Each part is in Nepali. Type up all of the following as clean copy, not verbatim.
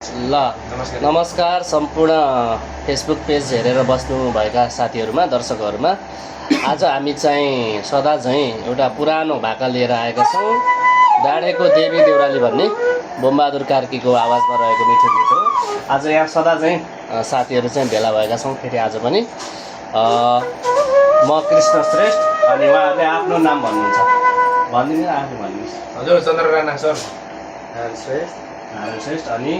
ल नमस्कार सम्पूर्ण फेसबुक पेज हेरेर बस्नुभएका साथीहरूमा दर्शकहरूमा आज हामी चाहिँ सदा झैँ एउटा पुरानो भाका लिएर आएका छौँ। डाँडेको देवी देउराली भन्ने बोमबहादुर कार्कीको आवाजमा रहेको मिठो गीत हो। आज यहाँ सदा चाहिँ साथीहरू चाहिँ भेला भएका छौँ फेरि आज पनि। म कृष्ण श्रेष्ठ अनि उहाँहरूले आफ्नो नाम भन्नुहुन्छ, भनिदिनु आफू भन्नुहोस्। हजुर चन्द्र राणा सर श्रेष्ठ अनि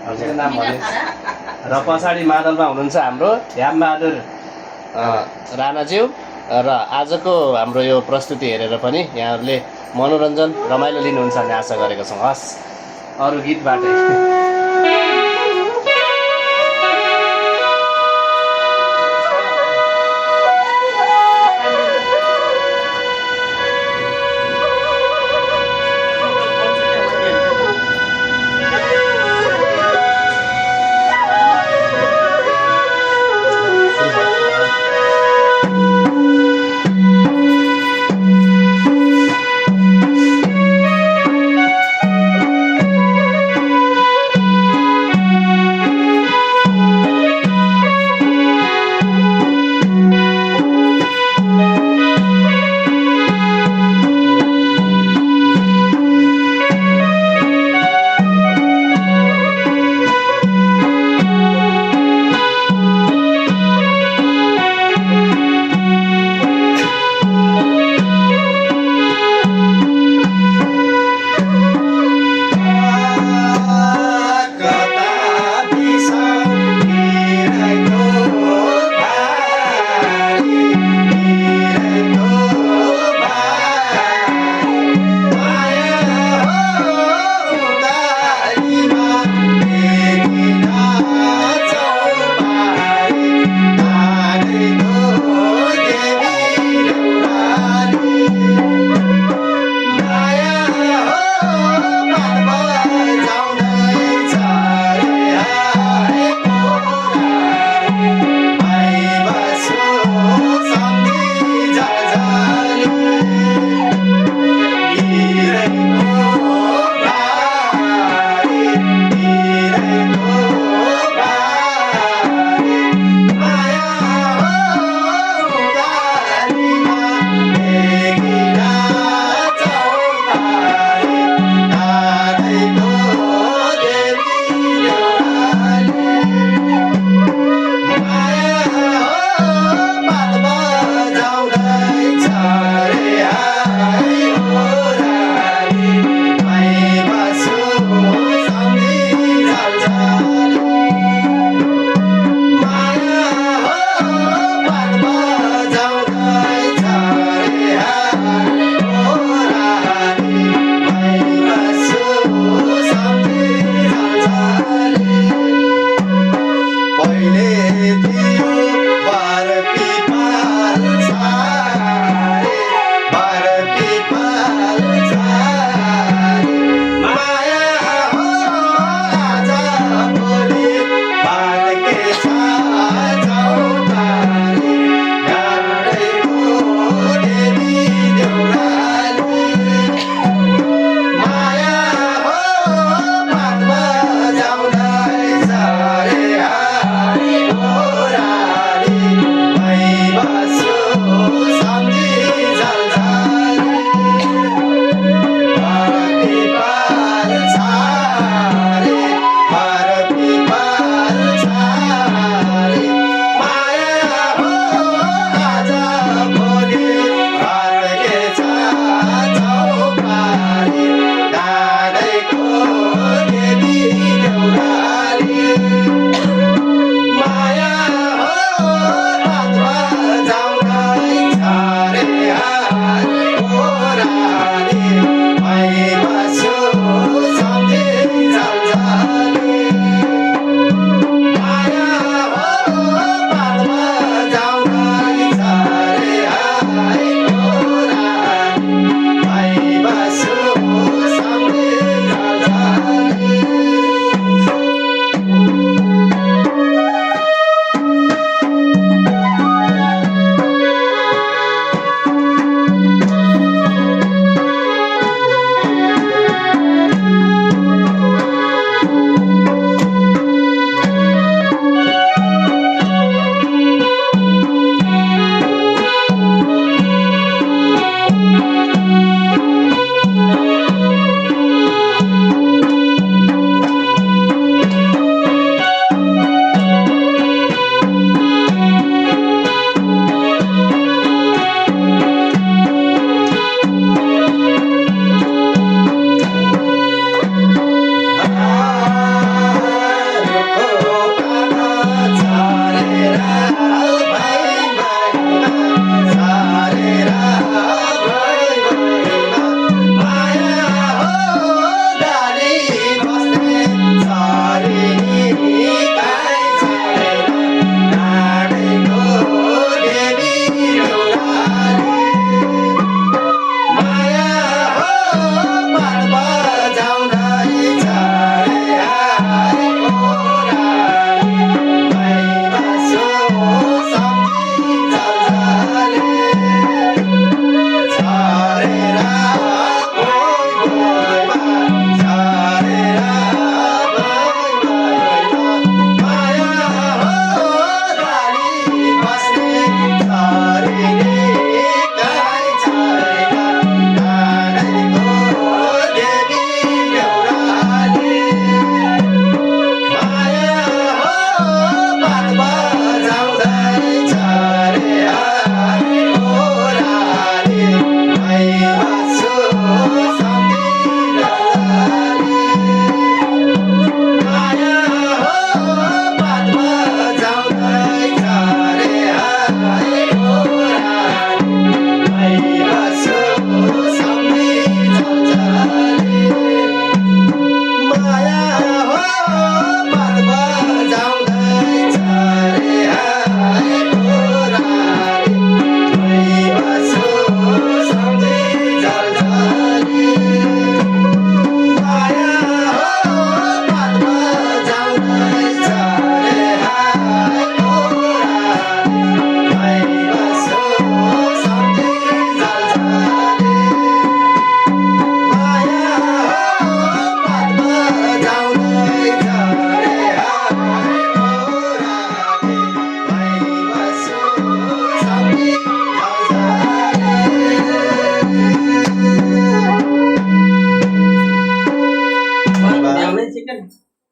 हजुरको नाम भन्नुहोस्। र पछाडि मादलमा हुनुहुन्छ हाम्रो ध्यानबहादुर राणाज्यू। र आजको हाम्रो यो प्रस्तुति हेरेर पनि यहाँहरूले मनोरञ्जन रमाइलो लिनुहुन्छ भन्ने आशा गरेका छौँ। हस् अरू गीतबाटै